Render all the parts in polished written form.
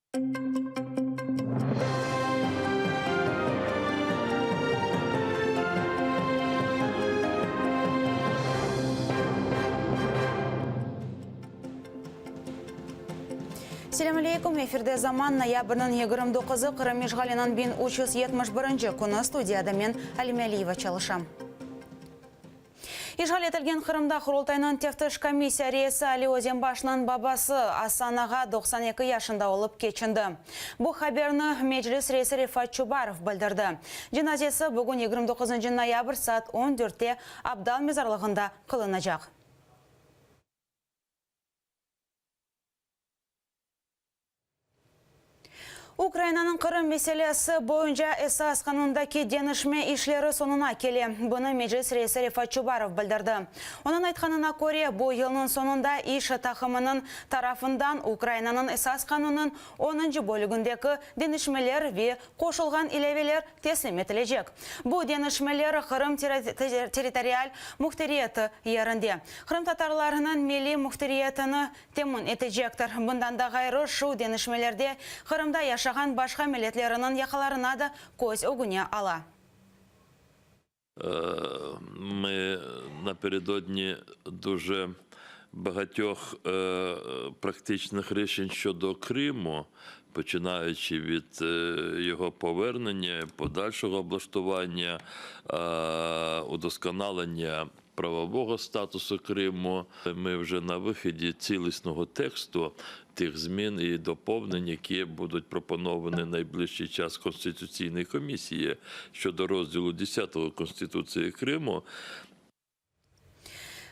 Selâm aleykum, efirde Zaman, noyabrniñ 29-ı, Qırım işğaliniñ 1371-nci künü, studiyada men, Alime Aliyeva, çalışam. İşğal etilgen Qırımda Qurultaynıñ Teftiş komissiya reisi Ali Özenbaşnıñ babası Asan ağa 92 yaşında olıp keçindi. Bu haberni Meclis reisi Refat Çubarov bildirdi. Cenazesi bugün 29 noyabr saat on dörtte Abdal mezarlığında qılınacaq. Ukrainanıñ Qırım meselesi boyunca Esas qanundaki deñişme işleri soñuna kele. Bunı Meclis reisi Refat Çubarov bildirdi. Onıñ aytqanına köre, bu yılnıñ soñunda iş taqımınıñ tarafından Ukrainanıñ Esas qanunıñ onuncı bölügindeki deñişmeler ve qoşulğan ilâveler teslim etilecek. Bu deñişmeler Qırım territorial muhtariyeti yerinde qırımtatarlarnıñ milliy muhtariyetini temin etecektir. Bundan da ğayrı, şu deñişmelerde Qırımda yaşağan başqa milletleriniñ yaqalarına da köz ögüne ala. Ми напередодні дуже багатьох практичних рішень щодо Криму, починаючи від його повернення, подальшого облаштування, удосконалення правового статусу Криму. Ми вже на виході цілісного тексту тих змін і доповнень, які будуть пропоновані найближчий час Конституційної комісії щодо розділу 10 Конституції Криму.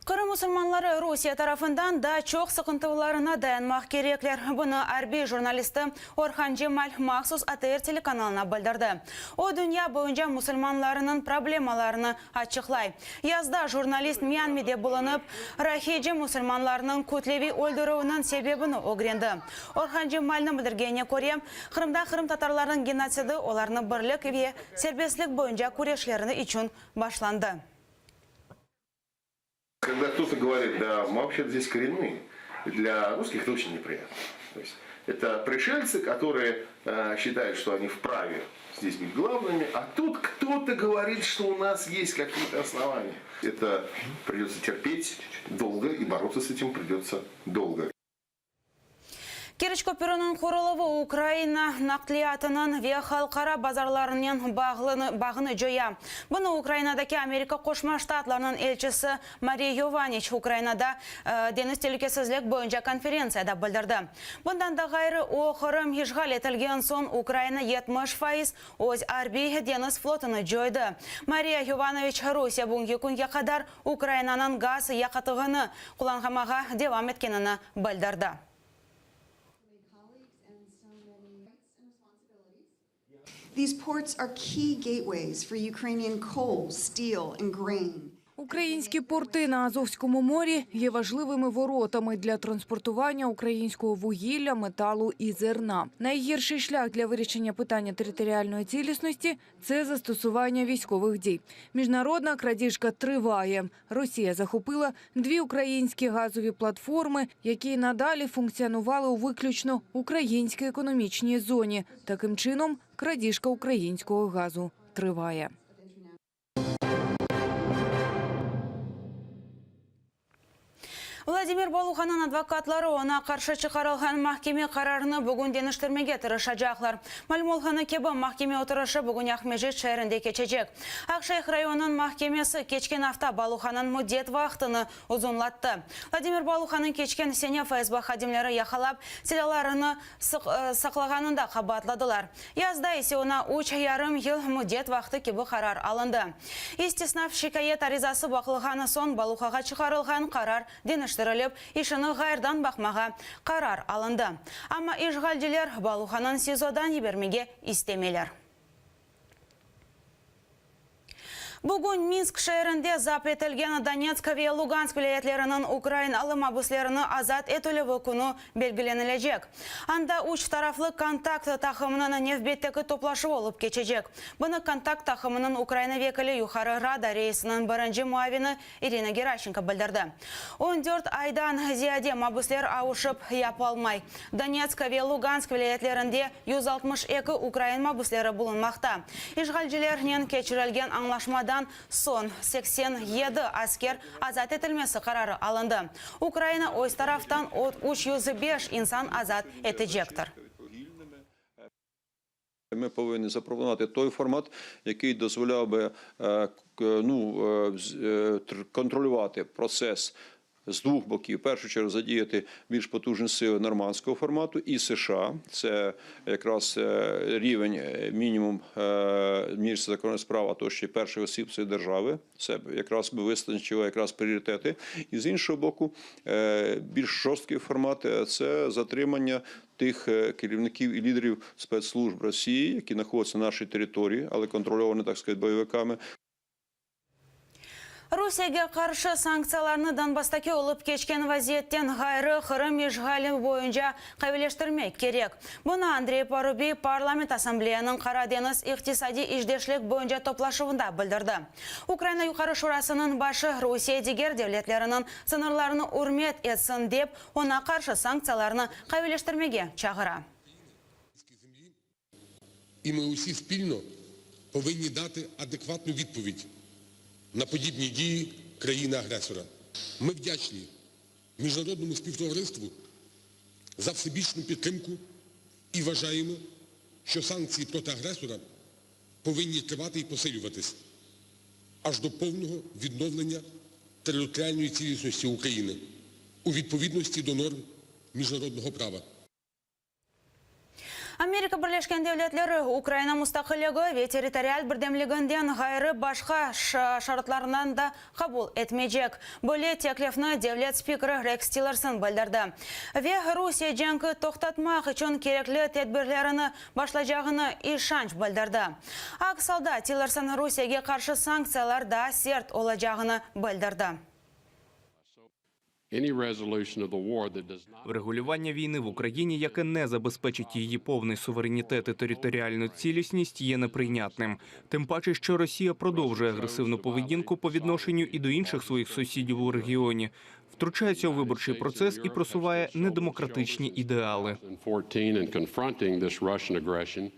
Qırım musulmanları Rusiye tarafından daa çoq sıqıntılarına dayanmaq kerekler. Bunı arbiy jurnalisti Orhan Cemal mahsus ATR telekanalına bildirdi. O, dünya boyunca musulmanlarınıñ problemalarını açıqlay. Yazda jurnalist Miamide bulunıp, rohici musulmanlarnıñ kütleviy öldürüviniñ sebebini ögrendi. Orhan Cemalniñ bildirgenine köre, Qırımda qırımtatarlarnıñ genotsidi olarnı birlik ve serbestlik boyunca küreşlerini içün başlandı. Когда кто-то говорит, да, мы вообще-то здесь коренные, для русских это очень неприятно. То есть это пришельцы, которые считают, что они вправе здесь быть главными, а тут кто-то говорит, что у нас есть какие-то основания. Это придется терпеть долго и бороться с этим придется долго. Keriç köpüriniñ quruluvı Ukraina naqliyatınıñ ve halqara bazarlarınen bağını coya. Bunı Ukrainadaki Amerika Qoşma Ştatlarınıñ elçisi Mariya Yovaniç Ukrainada deñiz telükesizlik boyunca konferentsiyada bildirdi. Bundan da ğayrı, o, Qırım işğal etilgen soñ Ukraina 70% öz arbiy deñiz flotunı coydı. Mariya Yovanoviç Rusiye bugünki künge qadar Ukrainanıñ gaz yaqıtığını qullanğamağa devam etkenini bildirdi. These ports are key gateways for Ukrainian coal, steel and grain. Українські порти на Азовському морі є важливими воротами для транспортування українського вугілля, металу і зерна. Найгірший шлях для вирішення питання територіальної цілісності – це застосування військових дій. Міжнародна крадіжка триває. Росія захопила дві українські газові платформи, які надалі функціонували у виключно українській економічній зоні. Таким чином, крадіжка українського газу триває. Vladimir Baluhanıñ advokatları oña qarşı çıqarılğan mahkeme qararını bugün deñiştirmege tırışacaqlar. Malüm olğanı kibi, mahkeme oturışı bugün Aqmescit şeerinde keçecek. Aqşeyh rayonınıñ mahkemesi keçken afta Baluhanıñ müddet vaqtını uzunlattı. Vladimir Baluhanıñ keçken sene FSB hadimleri yaqalap, silâlarını saqlağanında qabaatladılar. Yazda ise oña üç yarım yıl müddet vaqtı kibi qarar alındı. İstisnaf şikâyet arizası baqılğanı soñ Baluhağa çıqarılğan qarar deñiştirilip, işini ğayrıdan baqmağa qarar alındı. Amma işğalciler Baluhanıñ SİZOdan yibermege istemeyler. Bugün Minsk şeerinde zapt etilgen Donetsk ve Lugansk vilâyetleriniñ ukrainalı mabüslerini azat etilüvi künü belgilenilecek. Anda üç taraflı kontakt taqımınıñ nevbetteki toplaşuvı olıp keçecek. Bunı kontakt taqımınıñ Ukraina vekili Yuqarı Rada reisiniñ birinci muavini İrina Geraşçenko bildirdi. On dört aydan ziyade mabüsler avuşıp yapalmay. Donetsk ve Lugansk vilâyetlerinde 162 ukrain mabüsleri bulunmaqta. İşğalcilernen keçirilgen añlaşmadan soñ 87 asker azat etilmesi qararı alındı. Ukraina öz taraftan 305 insan azat etecektir. Ми повинні запропонувати той формат, який дозволяв би ну, контролювати процес з двох боків. В першу чергу задіяти більш потужні сили нормандського формату і США. Це якраз рівень мінімум міністра закордонних справ, а то ще перших осіб цієї держави. Це якраз би визначило якраз пріоритети. І з іншого боку, більш жорсткий формат це затримання тих керівників і лідерів спецслужб Росії, які знаходяться на нашій території, але контрольовані, так сказати, бойовиками. Rusiyege qarşı sanktsiyalarnı Donbasstaki olıp keçken vaziyetten ğayrı Qırım işğali boyunca qaviyleştirmek kerek. Bunı Andrey Parubiy Parlament Assambleyanıñ Qara deñiz iqtisadiy işdeşlik boyunca toplaşuvında bildirdi. Ukraina Yuqarı Şurasınıñ başı Rusiye diger devletleriniñ sıñırlarını ürmet etsin dep, oña qarşı sanktsiyalarnı qaviyleştirmege çağıra. І ми усі спільно повинні дати адекватну відповідь на подібні дії країни-агресора. Ми вдячні міжнародному співтовариству за всебічну підтримку і вважаємо, що санкції проти агресора повинні тривати і посилюватись аж до повного відновлення територіальної цілісності України у відповідності до норм міжнародного права. Amerika Birleşken Devletleri Ukraina mustaqilligi ve territorial birdemliginden ğayrı başqa şartlarnı da qabul etmeycek. Böyle teklifni devlet spikeri Reks Tillerson bildirdi. Ve Rusiye cenki toqtatmaq içün kerekli tedbirlerini başlaycağını işanç bildirdi. Aks alda Tillerson Rusiyege qarşı sanktsiyalar daa sert olacağını bildirdi. Врегулювання війни в Україні, яке не забезпечить її повний суверенітет і територіальну цілісність, є неприйнятним. Тим паче, що Росія продовжує агресивну поведінку по відношенню і до інших своїх сусідів у регіоні, втручається у виборчий процес і просуває недемократичні ідеали. 2014 and confronting this Russian aggression.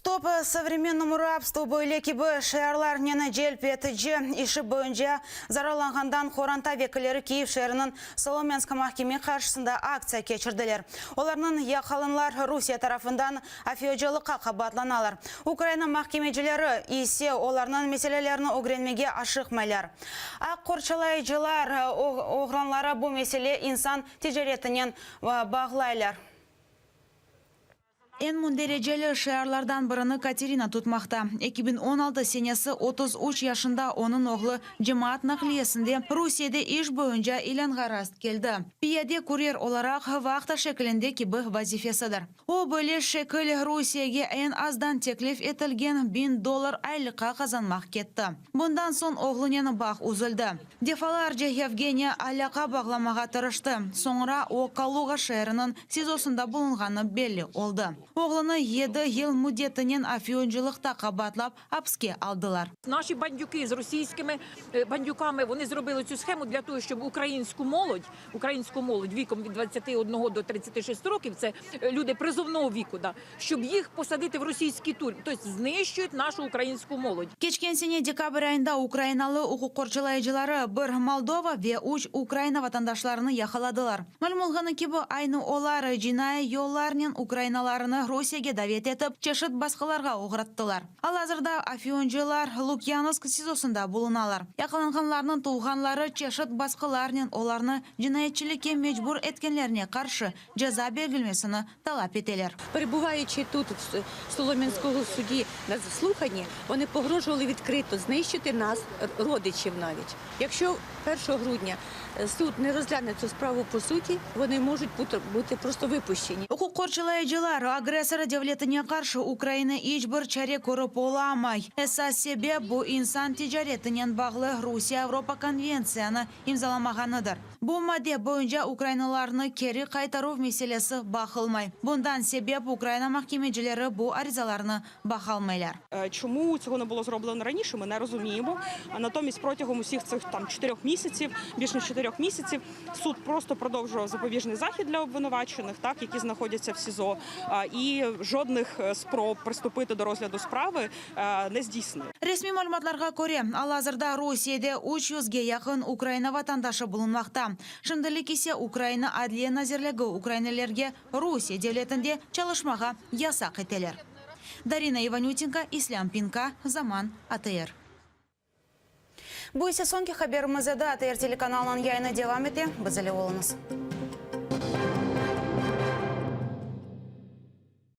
Стоп современному рабству böyle kibi şiarlarnen celp etici işi boyunca zararlanğandan qoranta vekilleri Kiyev şeeriniñ Solomensk mahkeme qarşısında aktsiya keçirdiler. Olarnıñ yaqalanlar Rusiye tarafından afyoncılıqta qabaatlanalar. Ukraina mahkemecileri ise olarnıñ meselelerini ögrenmege aşıqmaylar. Aq qorçalayıcılar oğranları bu mesele insan ticaretinen bağlaylar. Eñ mündericeli şiarlardan birini Katerina tutmaqta. 2016 senesi 33 yaşında onıñ oğlu cemaat naqliyesinde Rusiyede iş boyunca ilânğa rast keldi. Piyade kuryer olaraq vahta şeklinde kibi vazifesidir. O böyle şekil Rusiyege eñ azdan teklif etilgen 1000 dollar aylıqqa qazanmaq ketti. Bundan soñ oğlunen bağ üzüldi. Defalarca Yevgeniya alâqa bağlamağa tırıştı. Soñra o Kaluga şeeriniñ SİZOsında bulunğanı belli oldı. Oğlunı 7 yıl müddetinen afyoncılıqta qabaatlap apske aldılar. Наші бандюки з російськими е, бандюками вони зробили цю схему для того, щоб українську молодь, українську молодь віком від 21 до 36 років, це е, люди призовного віку, да, щоб їх посадити в російські тюрми, тобто знищують нашу українську молодь. Keçken sene dekabr ayında ukrainalı uquq qorçalayıcıları bir Moldova ve üç Ukraina vatandaşlarını yaqaladılar. Malüm olğanı kibi aynı olar cinaiy yollarnen ukrainalarnı Rusiyege davet etip çeşit basqılarğa oğrattılar. Al-azırda afyoncılar Lukyanovsk SİZOsında bulunalar. Yaqalanğanlarnıñ tuvğanları çeşit basqılarnen olarnı cinayetçilikke mecbur etkenlerine qarşı ceza berilmesini talap eteler. Перебуваючи тут в Солом'янському суді на слуханні, вони погрожували відкрито знищити нас, родичів навіть. Якщо 1 грудня суд не розгляне цю справу по суті, вони можуть бути, бути просто випущені. Uquq qorçalayıcılar agressor devletine qarşı Ukraina iç bir çare körip olamay. Esas sebep bu insan ticaretinen bağlı Rusiye-Avropa konventsiyanı imzalamağanıdır. Bu madde boyunca ukrainalılarnı keri qaytaruv meselesi baqılmay. Bundan sebep Ukraina mahkemecileri bu arizalarnı baqalmaylar. Чому цього не було зроблено раніше, ми не розуміємо. А Натомість протягом усіх цих там чотирьох місяців, більш ніж чотирьох місяців, суд просто продовжував запобіжний захід для обвинувачених, так які знаходяться в СІЗО, а, і жодних е, спроб приступити до розгляду справи е, не здійснив. Resmiy malümatlarğa köre, al-azırda Rusiyede 300ge yaqın Ukraina vatandaşı bulunmaqta. Şimdilik ise Ukraina Adliye nazirligi ukrainlerge Rusiye devletinde çalışmağa yasaq eteler. Darina Ivanütenko, İslâm Pinka, Zaman, ATR. Bu ise soñki haberimiz edi. ATR telekanalınıñ yayını devam ete. Biz ile oluñız.